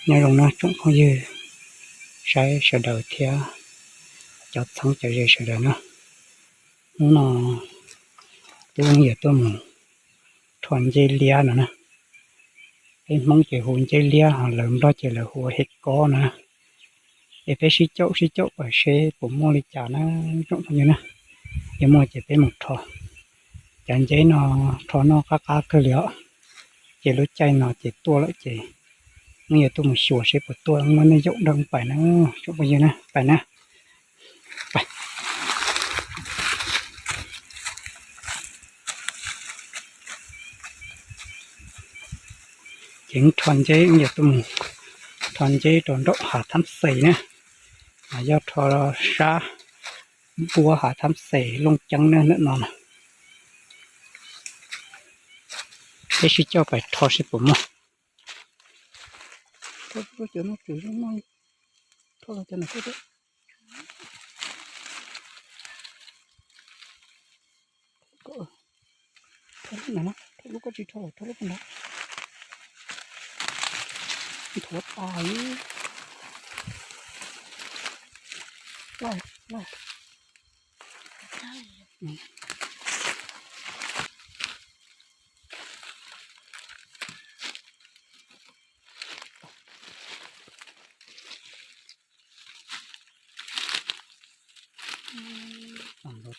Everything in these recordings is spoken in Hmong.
Nyob zoo na tsoom phooj ywg saib sawv daws thiab cov txheeb cov ze sawv daws na. Hnub no tub yog tuaj mus rho nceb liab no na. Peb Hmoob ces hu nceb liab, ho lawv Nplog ces lawv hu ua he kob no na. Es peb sib caum sib caum pais seb puas muaj li cas na tsoom phooj ywg na. Yog muaj ces peb mus rho. Cov nceb no rho noj qab qab kawg li os. Ces lub caij no ces tuaj lawm ces wb yuav tuaj mus xyuas seb puas tuaj, muaj nej yaum nrog pais na tsoom phooj ywg na, pais na. Ces rho nceb, tuaj mus rho nceb rau nraum hav Thab Xes na, yog rho sab npuab hav Thab Xes Looj Ceeb na ntawm no na. Peb sib coj pais rho seb puas muaj. Lub koj tsis rho, rho lub pug ntawd. Nthuav tas li. Laij, laij.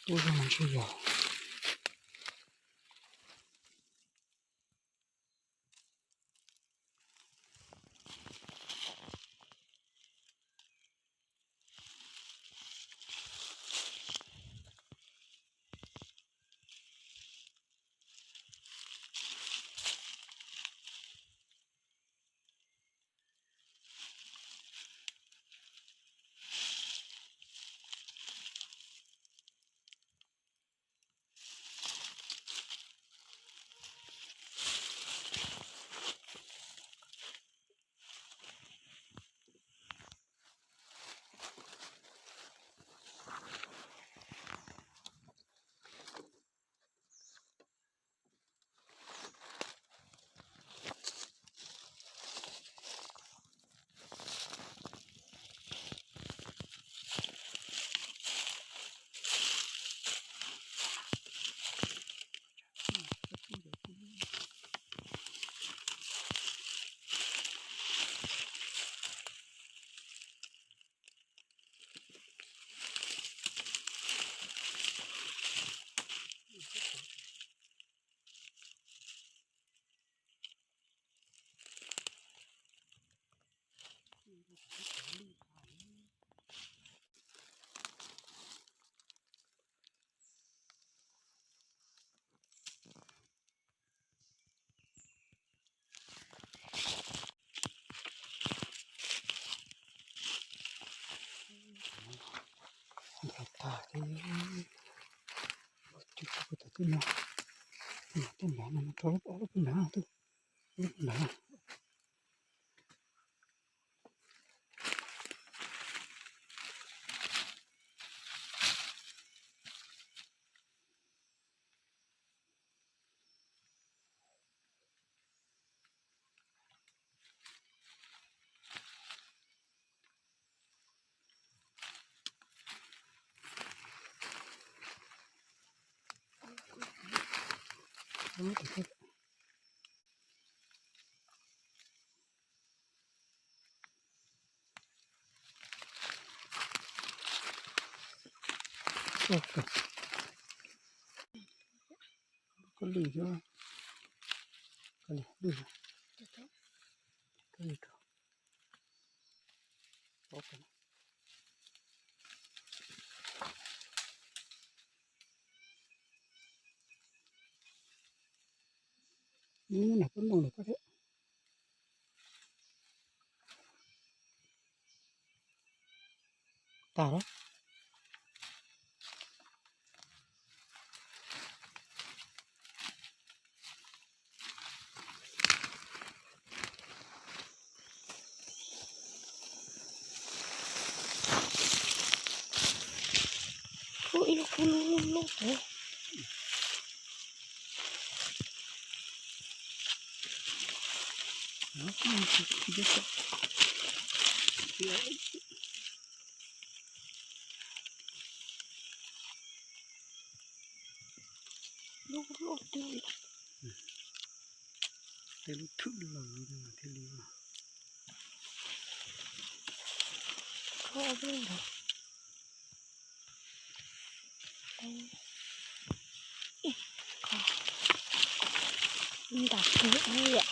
Tuaj zoo mas ntshe yog. Nrov tas thiab. Cov pug tom twg no, tej nrad no, rho lub ob lub pug nrad, lub pug nrad. Koj lwj thiab, koj lwj, koj lwj rau. Nws nag peb moos lawm koj thiab. Tas lawm. Ua ib lub kub lub lub lub tod. Lub lub twg li. Tej lub thwm laus li no thiaj li. Kho lub ntawd. Ntas kawg yom.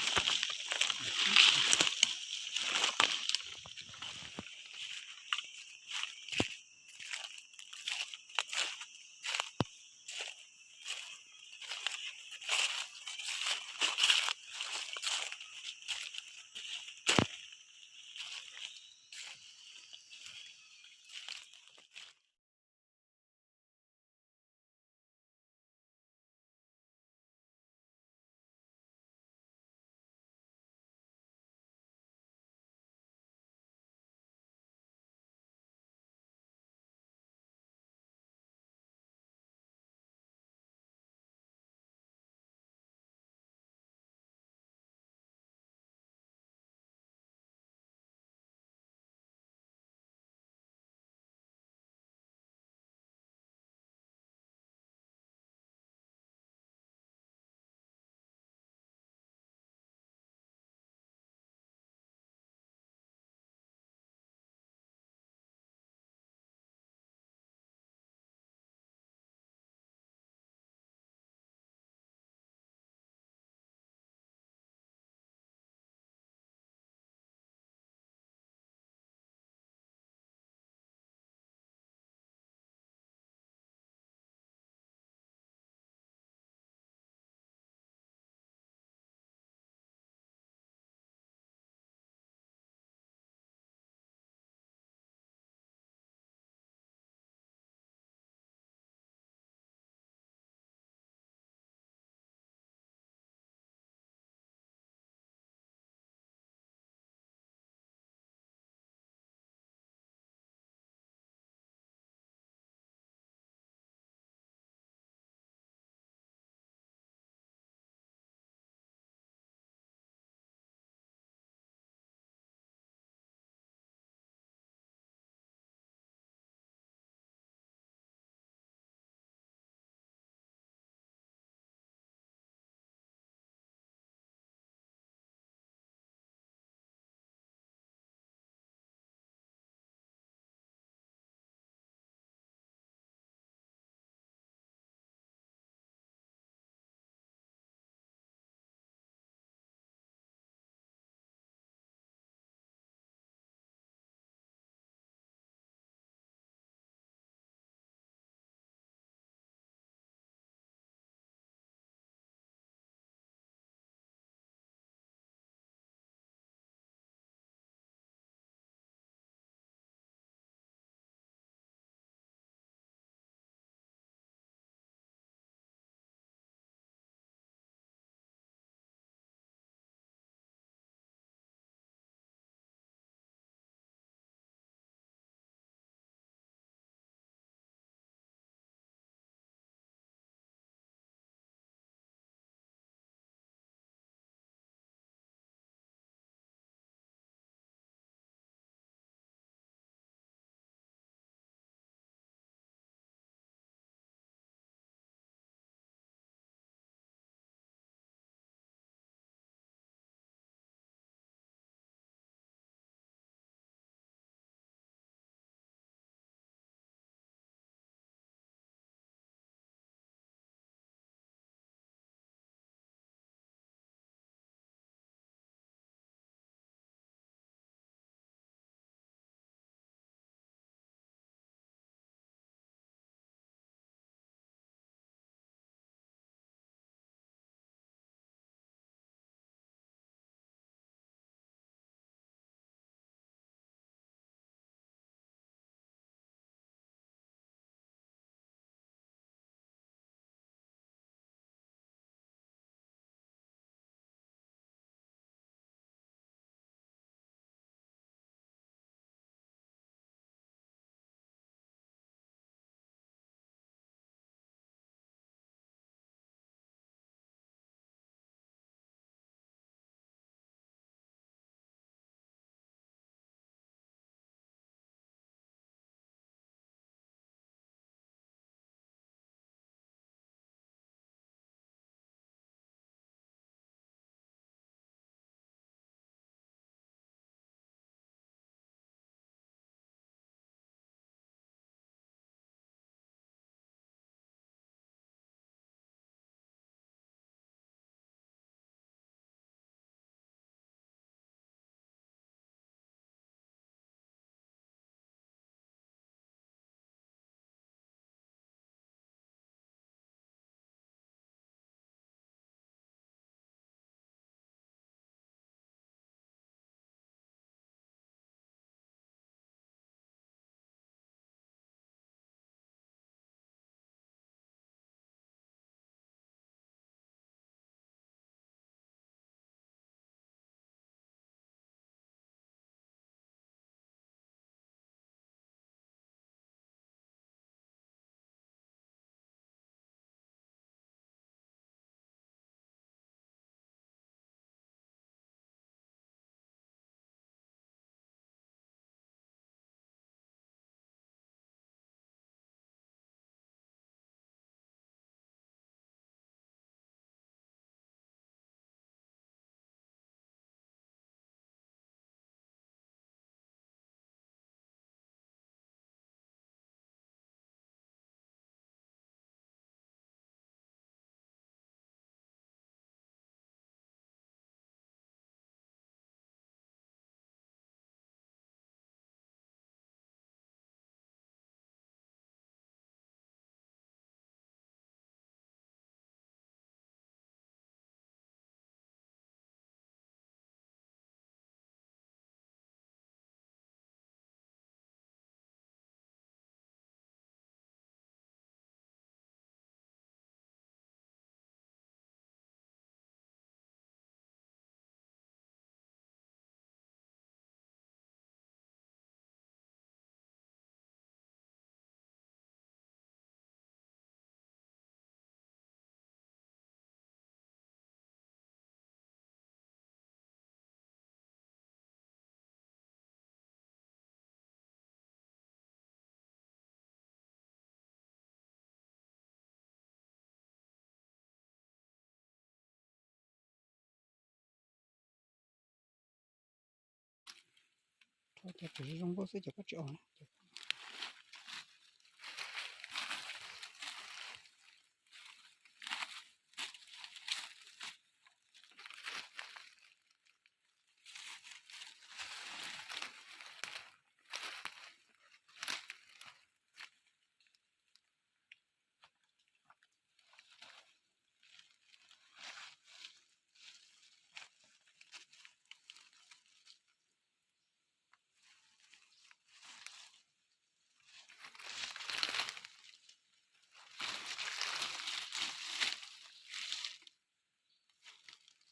Cov tseem zoo nkauj xwb ces koj tsis ua na.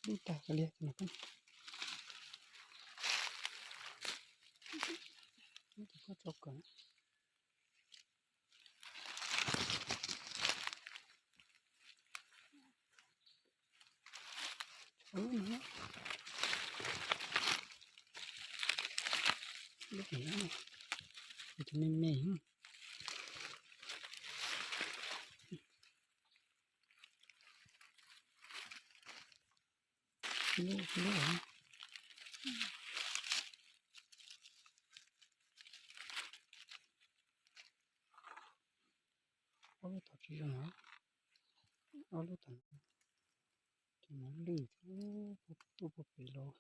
Lub tag ka liag no. Koj tso kawg. Lub me me. Lub, lub. Ob lub tom tsis zoo os. Ob lub tom ces no lwj thiab, tuaj puag pem los.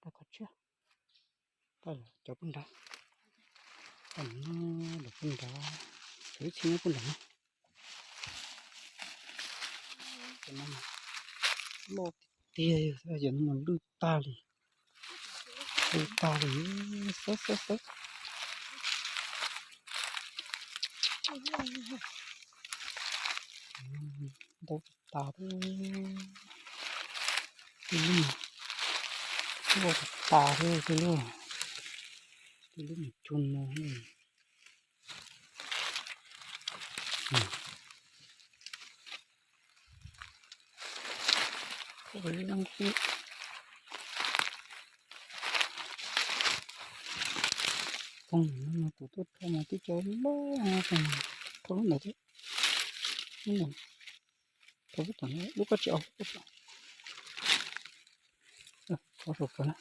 Pab kho tshiab, pab cov pub nrad, pab no los pub nrad, cov ib txhia nyob pub nrad no. Loj tiag, yog no mas lwj tag li, lwj tag li, xwb xwb xwb. Ntau tas, tej lub, loj tas, tej lub, tej lub mus cuag no. Poob no kuv tuaj rho mas twb cov loj, rho lub ntawd thiab. Lub ntawd, rho lub tom no, lub koj tsis ua, lub koj tsis ua. Rho saum kawg na.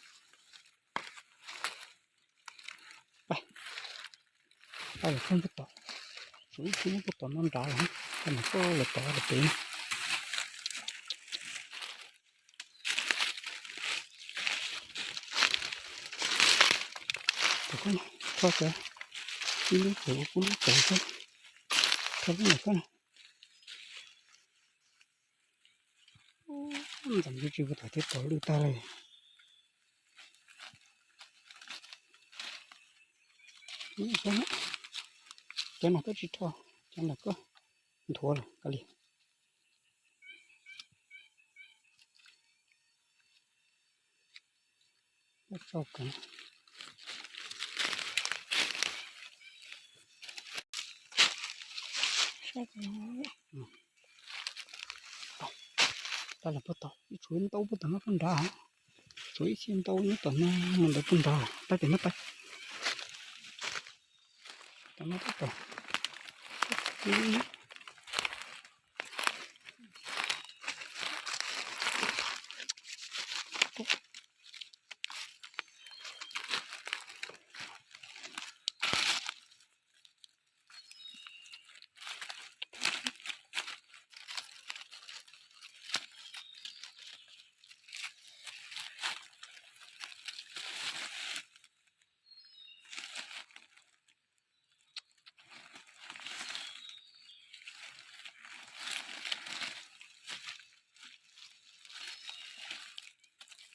Pab, pab los pub npuaj tod, tshuav ib txhia nyob puag tom no nrad lawm, pab mam coj los tod rau pem na. Rho cov, ib lub ces ua kub lub cov xwb, rho lub ntawm koj na. Ntxeev tsis tsis puag tom thiab, tom lwj tag li. Cov no koj tsis rho, cov no koj nthuav los kav liam. Tso kawg. Pab los puag tod, ib tshuav ntau puag tom no puag nrad, tshuav ib txhia ntau nyob tom no mus ntawd puag nrad, pab pem no pab. Tom no pab tom.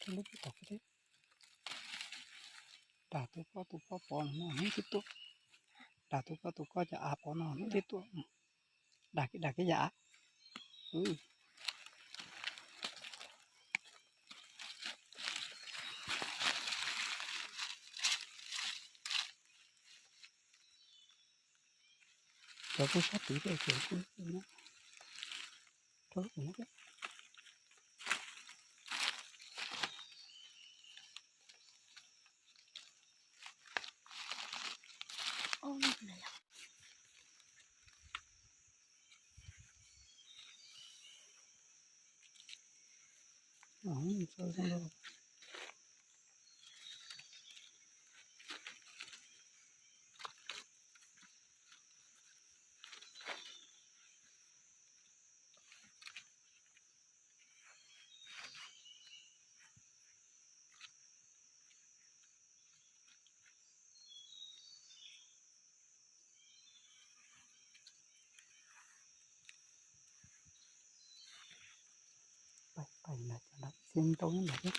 Rho lub puag tom koj thiab. Dag tus koj, tus koj pov no hnub twb tuaj. Dag tus koj, tus koj cov av pov no hnub twb tuaj. Dag kiag, dag kiag yam av. Cov kuj sab tid thiab, cov kuj rau lub no thiab. Pais pais nrad, cov nrad txiv ntoo nrad thiab.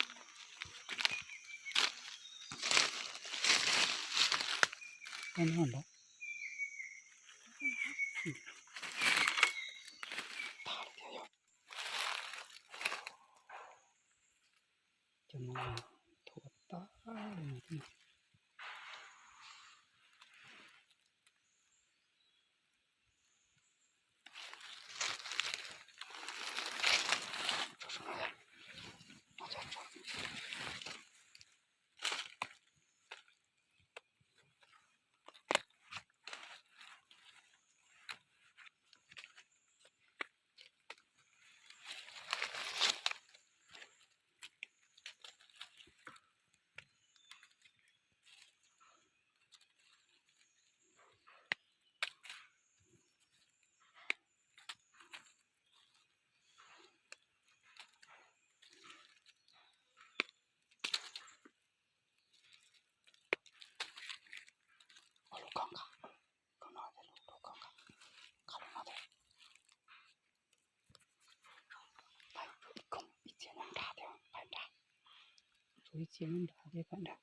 Pais no nrad. Tag li thiab yog. Cov no thuav tag li no thiab. Ua lub khoom nqa, khoom no thiab, lub khoom nqa, nqa lub no thiab. Pais ib txhia nyob nrad thiab, pais nrad. Tshuav ib txhia nyob nrad thiab, pais nrad.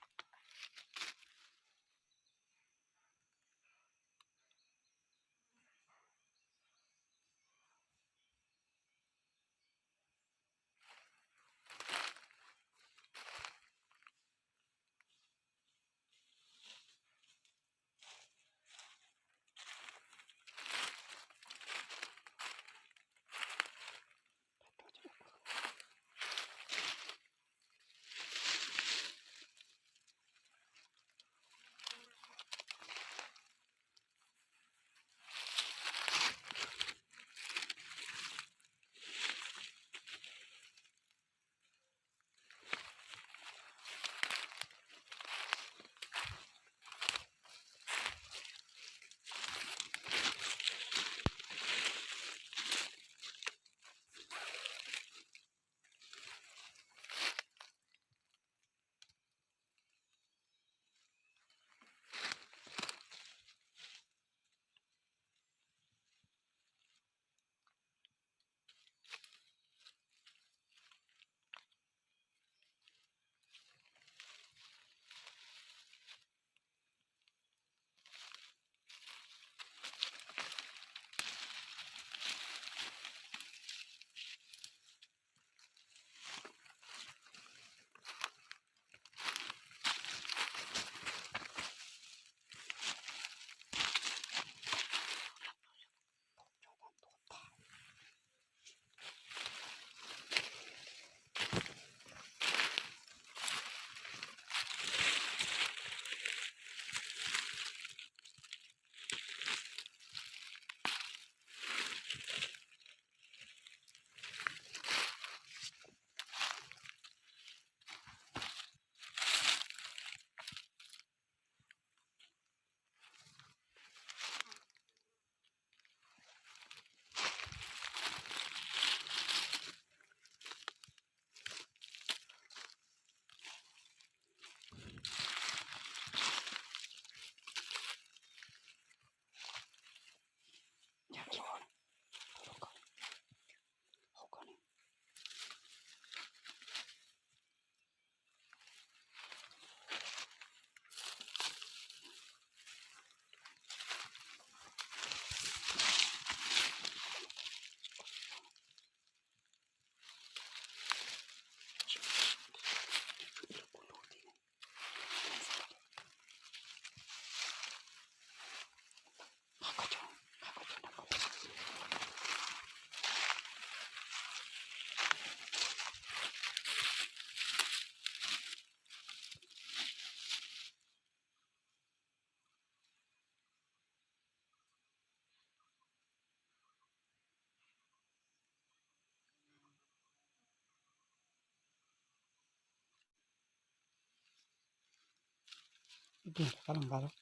Ib pliag rov qab los nqa lauj.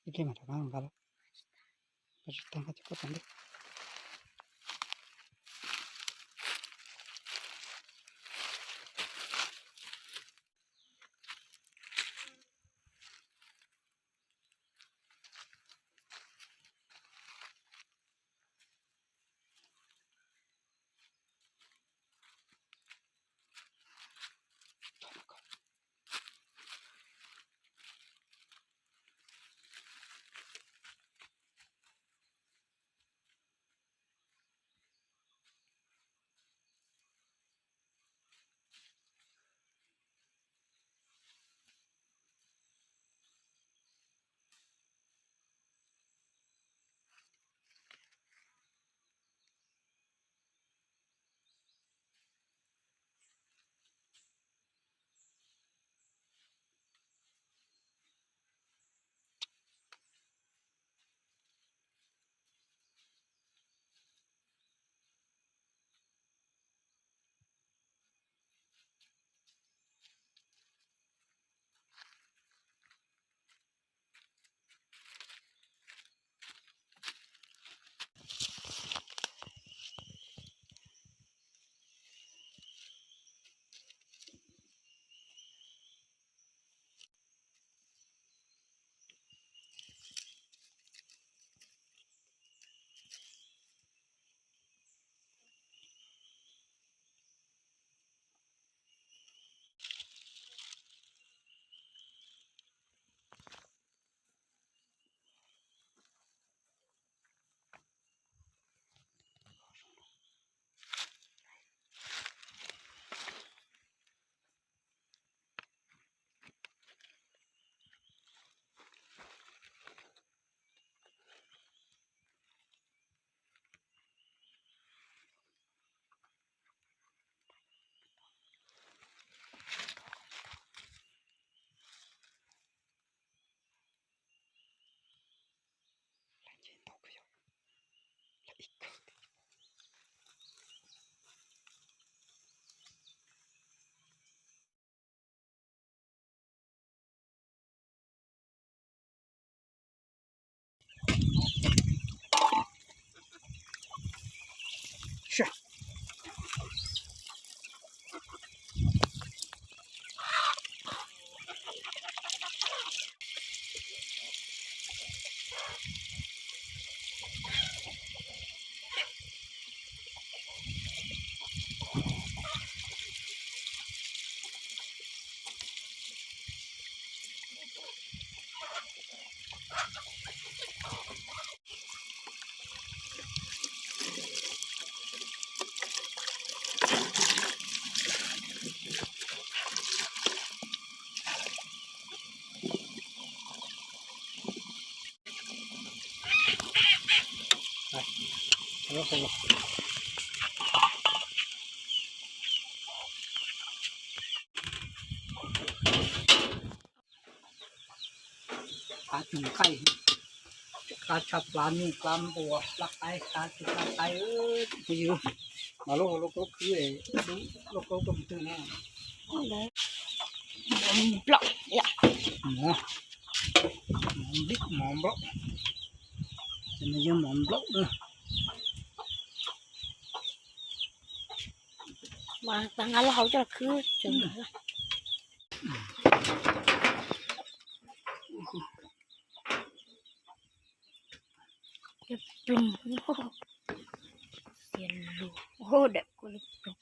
Ib pliag mas rov qab los nqa lauj. Tsis tag nqa cov koj tom ntej. Qab tug qaij, qab tshaj plab nyuj plab npua plab qaib qab tug plab qaib phooj ywg. Mas lub hauv lub kaub khwb, lub kaub tug twg na. Mov nplaum, mov nplaum, mov nplaum, mov nplaum na. Mas nqa lub hauv coj los khwb tseem. Xiav lus, daim kuj lub ploog.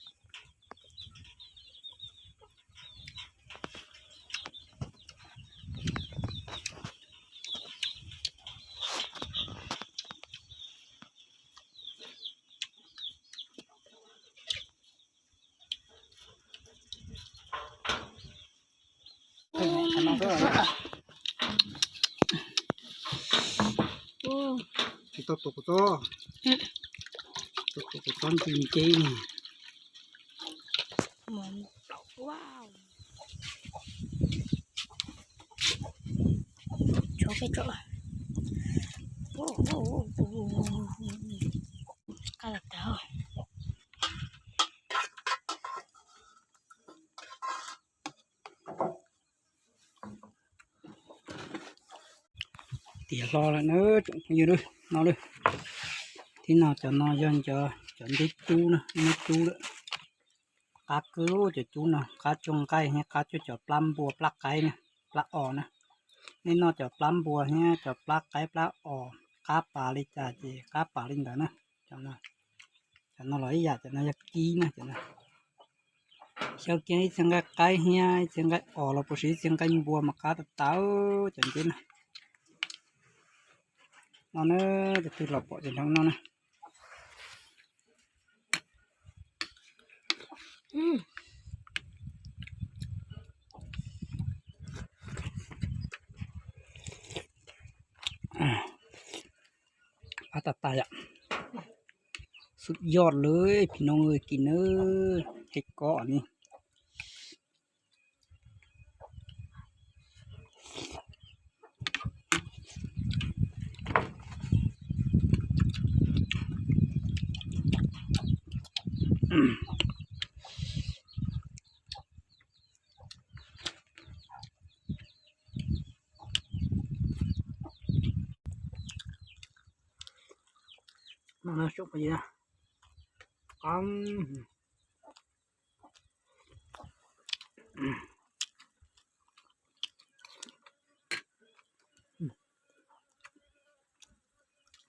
Tsis tau tus kuv txob, tus kuv txob ntws nce. Tshuav peb tso. Qab los tau. Tiav hlo lawm na tsoom phooj ywg, no lawm. Thib no cov no yog cov, cov ntub cub na, ntub cub lawm. Qab kawg cov cub no, qab cuag nqaij thiab qab cuag cov plab npua plab qaib na, plab os na. Nej noj cov plab npua thiab cov plab qaib plab os qab pas li cas ces qab pas li ntawd na. Cov no, cov no los ib yam, cov no yog kib na, cov no. Xyaw kiag ib txhia nqaij qaib thiab ib txhia nqaij os los puas sis ib txhia nqaij npua mas qab tas tas cov ntub na. No na, tus twg los pom ces nrog noj na. Qab tas tas yom. Xub yoj lawm phim no kis na, hej kob ni.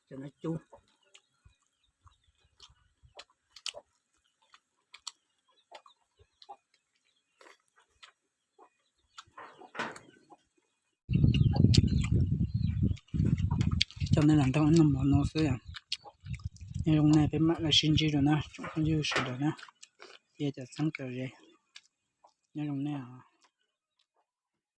Cov no cub. Coj nej los nrog wb noj mov no xwb. Nyob zoo nej, peb mam li sib ntsib dua na tsoom phooj ywg sawv daws na, cia cov txheeb cov ze. Nyob zoo nej.